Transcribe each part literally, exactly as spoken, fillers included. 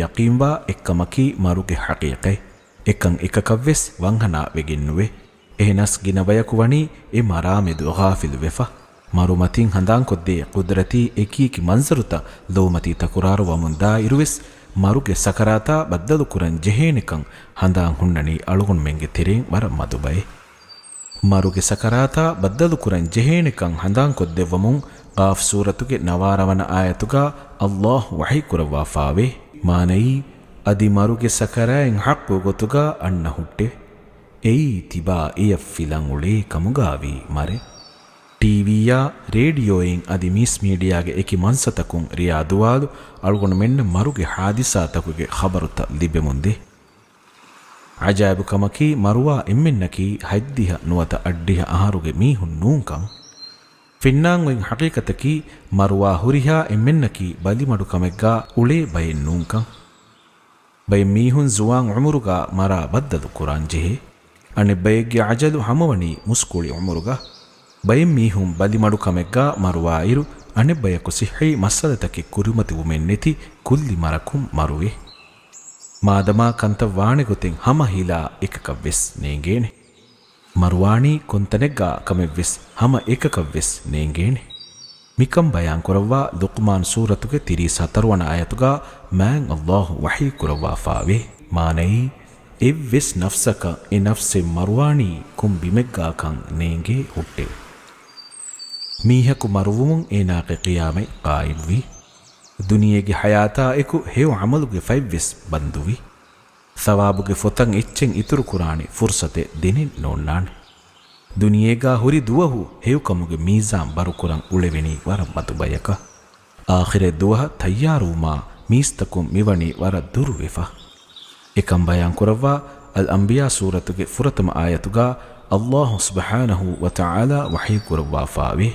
ޔަޤީންވާ އެއްކަމަކީ މަރުގެ ޙަޤީޤަތް. އެކަން އެކަކަށްވެސް ވަންހަނާ ވެގެންނުވޭ. އެހެނަސް ގިނަ ބަޔަކު ވަނީ އެ މަރާމެދު ޣާފިލުވެފަ. މަރުމަތިން ހަނދާންކޮށްދޭ ޤުދްރަތީ އެކިއެކި މަންޒަރުތައް ލޯމަތީ ތަކުރާރު ވަމުންދާ އިރުވެސް، މަރުގެ ސަކަރާތާ ބައްދަލުކުރަން ޖެހޭނެކަން ހަނދާން ހުންނަނީ އަޅުގަނޑުމެންގެ ތެރެއިން ވަރަށް މަދު ބައެއް. މަރުގެ ސަކަރާތާ ބައްދަލުކުރަން ޖެހޭނެކަން ހަނދާންކޮށްދެއްވަމުން، ޤާފް ސޫރަތުގެ ނަވާރަ ވަނަ އާޔަތުގާ ﷲ ވަޙީކުރައްވާފާވޭ. މާނައީ، އަދި މަރުގެ ސަކަރާތް ޙައްޤު ގޮތުގާ އަންނަ ހުއްޓެވެ. އެއީ ތިބާ އެޔަށް ފިލަން އުޅޭ ކަމުގާވީ މަރެއް. ޓީވީއާ ރޭޑިއޯއިން އަދި މީސް މީޑިއާގެ އެކި މަންސަތަކުން ރިޔާ ދުވާލު އަޅުގަނޑުމެންނަށް މަރުގެ ޙާދިސާތަކުގެ ޚަބަރުތައް ލިބެމުންދޭ. ޢަޖާއިބު ކަމަކީ، މަރުވާ އެންމެންނަކީ ހަތްދިހަ ނުވަތަ އަށްޑިހަ އަހަރުގެ މީހުން ނޫންކަން. ފެންނާން އޮތް ޙަޤީޤަތަކީ، މަރުވާ ހުރިހާ އެންމެންނަކީ ބަލިމަޑުކަމެއްގާ އުޅޭ ބައެއް ނޫންކަން. ބައެއް މީހުން ޒުވާން ޢުމުރުގާ މަރާ ބައްދަލު ކުރާން ޖެހޭ. އަނެއް ބައެއްގެ އަޖަލު ހަމަވަނީ މުސްކުޅި ޢުމުރުގަ. ބައެއް މީހުން ބަލިމަޑުކަމެއްގާ މަރުވާއިރު، އަނެއް ބަޔަކު ޞިއްޙީ މައްސަލަތަކެއް ކުރިމަތިވުމެއް ނެތި ކުއްލި މަރަކުން މަރުވޭ. މާދަމާ ކަންތައް ވާނެ ގޮތެއް ހަމަ ހިލާ އެކަކަށްވެސް ނޭނގޭނެ. މަރުވާނީ ކޮންތަނެއްގާ ކަމެއްވެސް ހަމަ އެކަކަށްވެސް ނޭނގޭނެ. މިކަން ބަޔާން ކުރައްވާ ލުޤްމާން ސޫރަތުގެ ތިރީސް ހަތަރު ވަނަ އާޔަތުގާ މާތް ﷲ ވަޙީ ކުރައްވާފާވޭ. މާނައީ، އެއްވެސް ނަފްސަކަށް އެ ނަފްސެއް މަރުވާނީ ކޮން ބިމެއްގާކަން ނޭނގޭ ހުއްޓެވެ. މީހަކު މަރުވުމުން އޭނާގެ ޤިޔާމަތް ޤާއިމްވީ. ދުނިޔޭގެ ޙަޔާތާ އެކު ހެޔޮ ޢަމަލުގެ ފަތްވެސް ބަންދުވީ. ޘަވާބުގެ ފޮތަށް އެއްޗެއް އިތުރުކުރާނެ ފުރުޞަތެއް ދެނެއް ނޯންނާނެ. ދުނިޔޭގާ ހުރި ދުވަހު ހެޔޮކަމުގެ މީޒާން ބަރުކުރަން އުޅެވެނީ ވަރަށް މަދު ބަޔަކަށް. އާޚިރަތް ދުވަހަށް ތައްޔާރުވުމާ މީސްތަކުން މިވަނީ ވަރަށް ދުރުވެފަ. އެކަން ބަޔާން ކުރައްވާ އަލްއަންބިޔާ ސޫރަތުގެ ފުރަތަމަ އާޔަތުގާ ﷲ ސުބްޙާނަހޫ ވަތަޢާލާ ވަޙީ ކުރައްވާފާވޭ.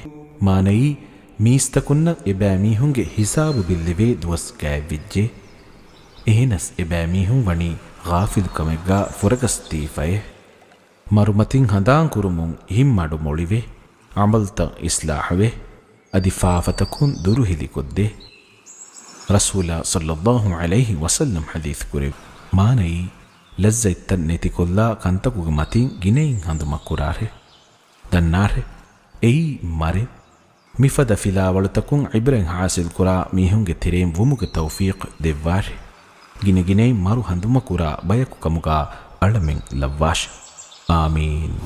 މާނައީ، މީސްތަކުންނަށް އެބައިމީހުންގެ ހިސާބު ބިއްލެވޭ ދުވަސް ގާތްވެއްޖެ. އެހެނަސް އެބައިމީހުން ވަނީ ޣާފިލުކަމެއްގާ ފުރަގަސްދީފައޭ. މަރުމަތިން ހަނދާންކުރުމުން ހިތްމަޑު މޮޅިވެ، ޢަމަލުތައް އިޞްލާޙުވެ، އަދި ފާފަތަކުން ދުރުހެލިކޮށްދޭ. ރަސޫލާ ޞައްލައްލާހު ޢަލައިހި ވަސައްލަމް ޙަދީޘް ކުރެއްވި މާނައީ، ލައްޒަތްތައް ނެތިކޮށްލާ ކަންތަކުގެ މަތިން ގިނައިން ހަނދުމަ ކުރާށޭ. ދަންނާށޭ، އެއީ މަރެއް. މިފަދަ ފިލާވަޅުތަކުން ޢިބްރަތް ޙާޞިލްކުރާ މީހުންގެ ތެރެއިން ވުމުގެ ތައުފީޤު ދެއްވާށޭ. ގިނަގިނައިން މަރު ހަނދުމަކުރާ ބަޔަކު ކަމުގާ އަޅަމެން ލައްވާށޭ. އާމީން.